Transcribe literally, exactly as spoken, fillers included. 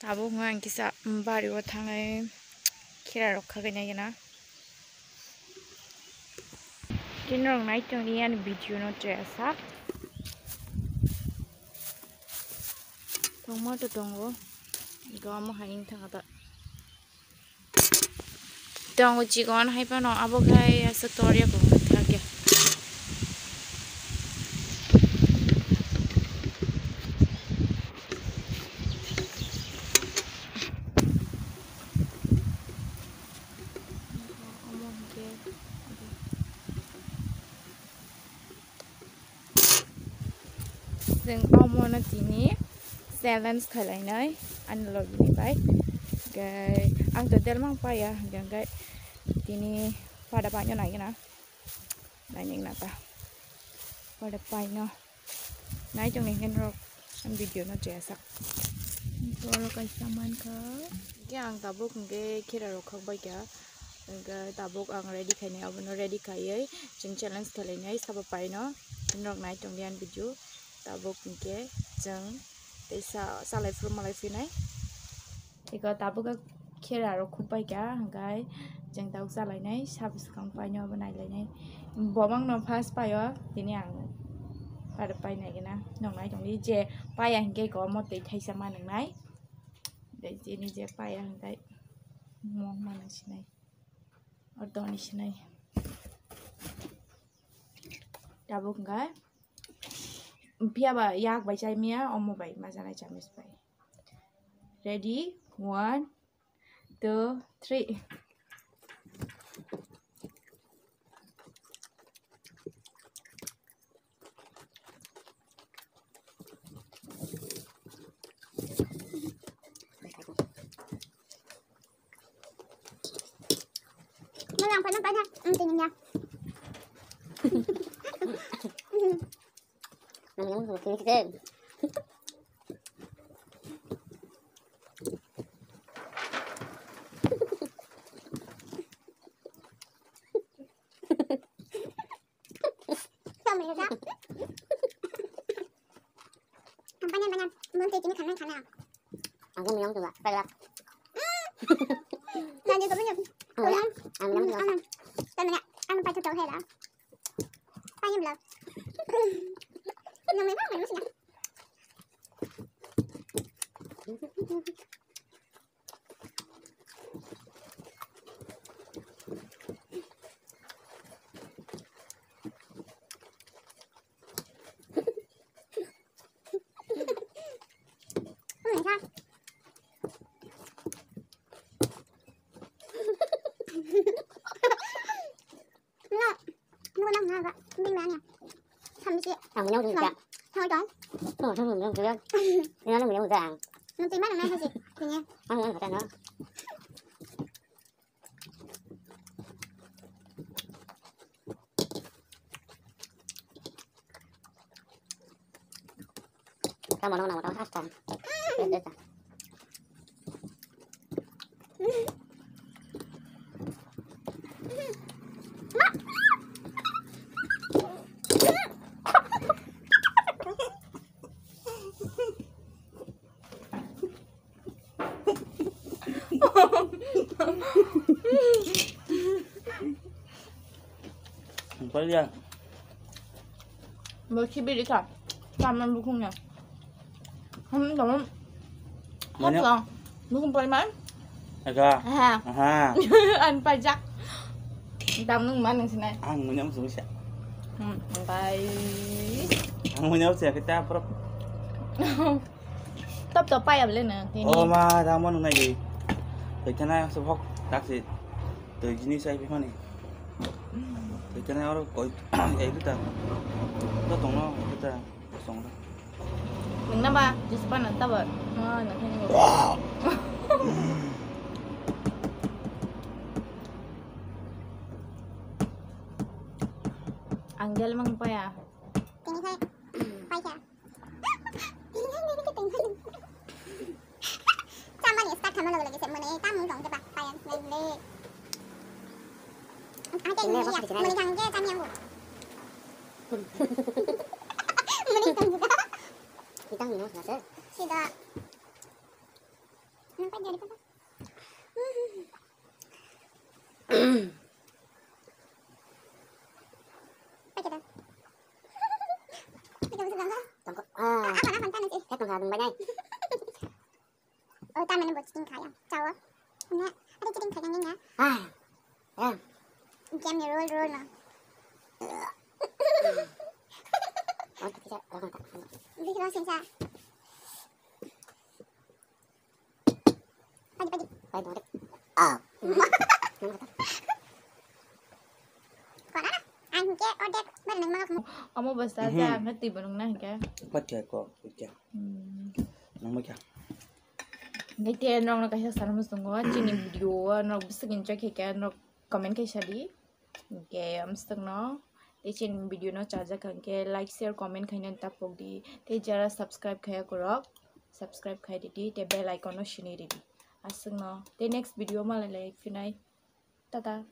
Abo wngkha ang kisa bari o thangnai khera rok khagai nai gana. Tini rok nai tongni ani video no chaya sak. Tongma to tongo. Ego amo hai wng thang ta. Tongo chikon hai phano abo khai aswk tor ya kung thang ya. Chwng omo no tini challenge khlainai ani logi ni bai. Hwnkhe ang to delmang paya, hwnkhe tini pada paino nai gana. Nai ning na ta. Pada paino. Nai tong ning rok ang video no chaya sak. Oro kaisa mankha. Hwnkhe ang tabuk hwnkhe khera rok khak bai kha. Hwnkhe tabuk ang ready khainai, abono ready khaiwi chwng challenge khlainai sabo paino. Norok nai tongdi ani video. Tabuk hwnkhe chwng teisa chalai phuru malai phinai. Eko tabuk khera rok khuk bai kha, hwnkhe chwng tabuk chalainai sabo swkang paino abo nailainai. Bo mangno first paio, tini ang pada pai nai gana. Norok nai tongdi je paya hwnkhe eko omo twi thaisa ma nwngnai. Tei chini je paya hwnkhe mo ma nang sinai. Ordo ni sinai. Tabuk hwnkhe phiya ba yak bai chai maya, omo bai majanai chamis bai. Ready, one, two, three. Malang pa lang pa na. Ang tingin niya. Ang yung suki ke. Tao mày ra. Ang pa niyan, pa niyan. Môn tê tini khang nang khang nang. Ang yung yung tuwa, pa ra. Nani ko pa niyan. Ang wala. Ang yung yung tuwa. Tao mày ra. Ang pa tao tao hela. Pa niyan bla. Nang mày ba mày mo sila. Nung, nung nang nang ga, bing nang ya. Samsi. Ang nyaw dun ka. Nyaw dun. Oh, nyaw dun ka. Nyaw dun ka. Nung tima nang nang hasi. Kini. Ang nyaw ka na. Tamo nang nang tamo hasta. Palia. Bo kibiri ka. Kaman bukung ya. Hmm, kaman. Mana? Apa? Bukung paliman? Aga. Aha. Aha. An pajak. Dam nung man nung sinai. Ang munyam susa. Hmm, bye. Ang munyam susa kita prop. Top top payam le na tini. Oh ma, tamo nung nai. Kaichana se hok taksi. Twi jini sai phimani. Twi kene oro koi ai bita. To tongno bita song da. Nung na ba, jus pa na ta ba. Ma na thani ba. Ang gel mang pa ya. Tini khai. Pai kha. Tini khai, tini khai, tini khai. Chamani start khamna loge loge se mane tamung tong te ba, payang nai le. Ang te mane ya, mane kang ke chamyang bu. Mane tong bu. Itang ni no sa se. Sida. Tongko, ah, eh, tongka dong banai. Oh, tamani bo chicken kaya. Chawo. Ne, ada chicken kaya ni ya. Ah, ya. Jam ni roll roll na. Oh, tak bisa, orang tak. Bisa sing sa. Pagi pagi. Pagi pagi. Ah. Kona na? Ang ke odek bar nang ma. Amo basta ja ang twi bo nang na ke. Patia ko, patia. Hmm. Nang ma kya? Ngai te norok no kaisa sana musungo chini video o norok bwswk enjoy khe khe norok comment khe sadi. Hingke amswkno tei chini video no chajak hingke like, share, comment khainani tapok di. Tei jara subscribe khaya korok subscribe khai ridi tei bell icon no sini ridi. Aswkno tei next video malai lai phinai. Tata.